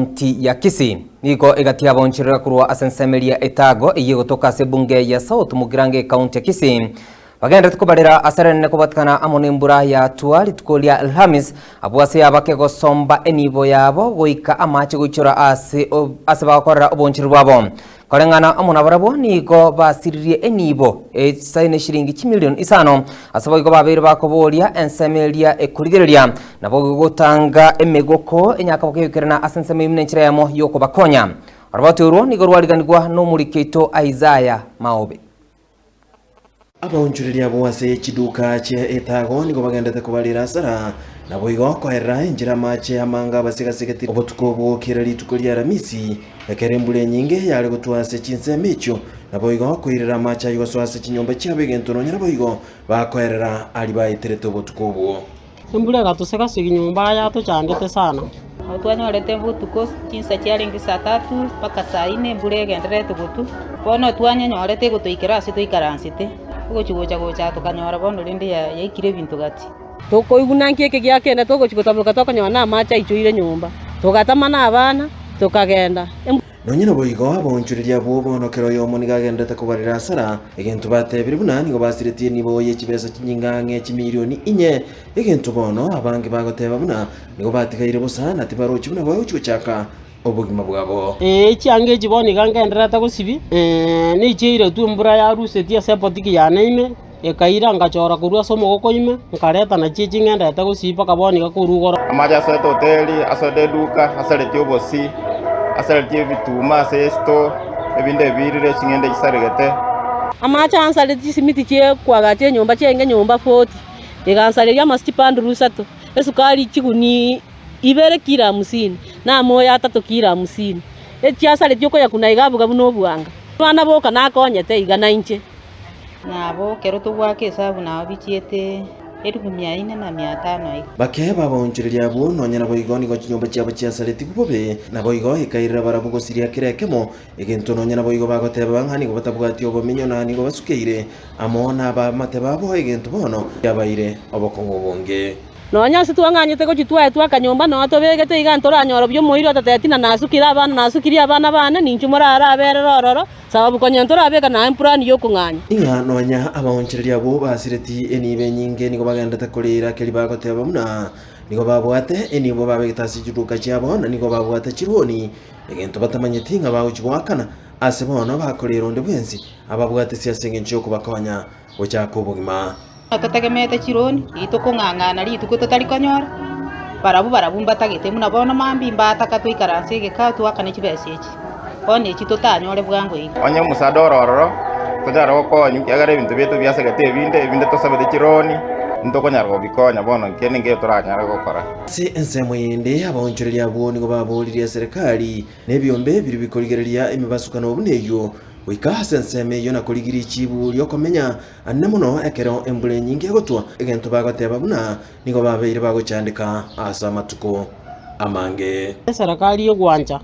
ekaunti ya Kisii. Nigo egati yabaoncherera korwa ase ensemo eria Etago eyio egotoka ase ebunge ya South Mugirango ekaunti ya Kisii. Bagenderete kobarera ase rinene kobatikana amo nembura yatwa rituko ria Alhamis, abwo ase yabake gosomba enibo yabo goika amache goichora ase ase bagokorera oboonchoreri bwabo. Koreng'ana amo nabarabwo nigo basiririe enibo esaine shilingi chimilion isano, ase boigo babeire bakoboria ensemo eria ekorigereria, nabo gotanga emegoko enyakaboka egoikerana ase ensemo eyio buna enchera eyemo y'okobakonya. Oroboti orwo nigo rwariganigwa nomoriki oito Isaiah Maobe. Abaonchoreria abwo ase chiduka chie etago nigo bagendete kobarera asara, naboigo koerera enchera amache amange abasigasigeti obotuko obwo kera rituko ria Aramisi, ekero embura enyinge yare gotwa ase chinsemo echio, naboigo koirera amache ayio gosoa ase chinyomba chiabo egento nonya naboigo bakoerera aria baeterete obotuko obwo. Embura egatosegasigia nyomba yatochandete sana. Nabo twanyorete botuko chinsa chiarenge saa tatu mpaka saa inne embura egendererete gotwa, bono twanyenyorete egotoikera ase toikaransete, ogochi gocha gocha tokanyora bono rende yaikire ebinto gati. Tokoigwa naki eke giakenda togochi gotaboka tokonyora na amache aichoire nyomba, togatama na abana, tokagenda. Nonya naboigo, abaonchoreria abwo bono kera oyomo nigo agenderete kobarera asara, egento batebire buna nigo basiretie enibo ye chibesa chinyinge ang'e chimilioni inye, egento bono abange bagoteba buna nigo batigaire bosa na tibarochi buna bagochi gochaka obogima bwabo. Ee, chianga echi bono iga ngendererete gosibia, nechiairetwe embura yarusetie ase ebotiki yane ime, ekaira ngachora korwa ase omogoko ime, nkareta nachio echi ngendererete gosibia mpaka bono iga korwa igoro. Amache asoete hoteli, asoete eduka, asaretie obosi, asaretie ebituma ase estore, ebinde ebirire, ching'ende chisaregete. Amache ansaretie chisimiti chi'ekwagacha enyomba chiaenge nyomba 40, egansareria amasi chibanduru isato, esukari chigunia ibere kilo hamsini, na amoyo atato kilo hamsini. Echiasaretie okoyakuna iga abuga buna obwanga. Abana boka nakonyete iga nainche. Nabo ekero togoaka esabu nao bichiete elifu mia ine na mia tano iga. Bake babaonchoreria abwo, nonya naboigo nigo chinyomba chiabo chiasaretigwe bobe, naboigo ekairera barabwo gosiria kera ekemo, egento nonya naboigo bagoteba ng'a nigo batabwati obomenyo na nigo basukeire amo nabamate babo egento bono kiabaire obokong'u obonge. Nonya ase twang'anyete gochia twaetwe akanyomba nonya tobegete iga ntoranyora buya omoiri otatebeti ng'a nasukire abana nasukirie abana bane ninchwe moraraberere ororo, sababu konya ntorabeka naye mpurani y'okong'anya. Ing'a nonya abaonchoreria abwo basireti enibo enyinge nigo bagenderete koreera keria bagoteba buna nigo babwate enibo babegete ase chiduka chiabo na nigo babwate chironi, egento batamanyeti ng'a bagochia goakana ase bono bakoreera onde bwensi ababwatisi ase engencho y'okobakonya gochaka obogima. Totegemeete chironi, titokong'ang'ana rituko totari konyora, barabwo barabwo mbatagete buna bono mambia mbataka toikaranse egeka toakane chibesa echi, bono echi totanyore bwango iga. Onye omosaada ore ororo, tonyare gokonywa, ekiagera ebinto biaito biasegete ebinde, ebinde tosabete chironi, ntokonyara gobikonya bono kende nkeiyo toranyare gokora. Ase ensemo yende, abaonchoreria abwo nigo baboririe eserekari na ebiombe biria bikorigereria emebasukano buna eyio, goika ase ensemo eyio na korigia richibu ri'okomenya Ande mono ekero embura enyinge egotwa, egento bagoteba buna nigo babeire bagochandeka ase amatuko amange. Eserekari egwancha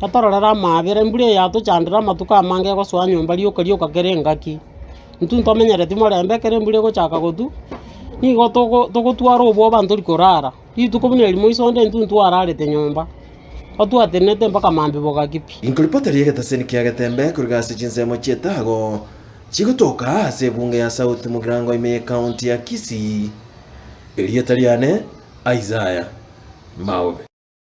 yatororera amaabera, embura eye yatochandire amatuko amange egosoa nyomba rioka rioka kera engaki. Intwe ntomenyereti morembe ekero embura egochaka gotwa, nigo togo togotwara obwoba ntori korara, rituko buna eri moiso onde intwe ntwararete nyomba, otwatenenete mpaka mambia bogaki pi. Inkoripota ri'egetaseni kia Getembe korwa ase chinsemo chi'etago Chigotoka ase ebunge ya South Mugirango ime y'Ecounty ya Kisii. Erieta riane Isaiah Maobe.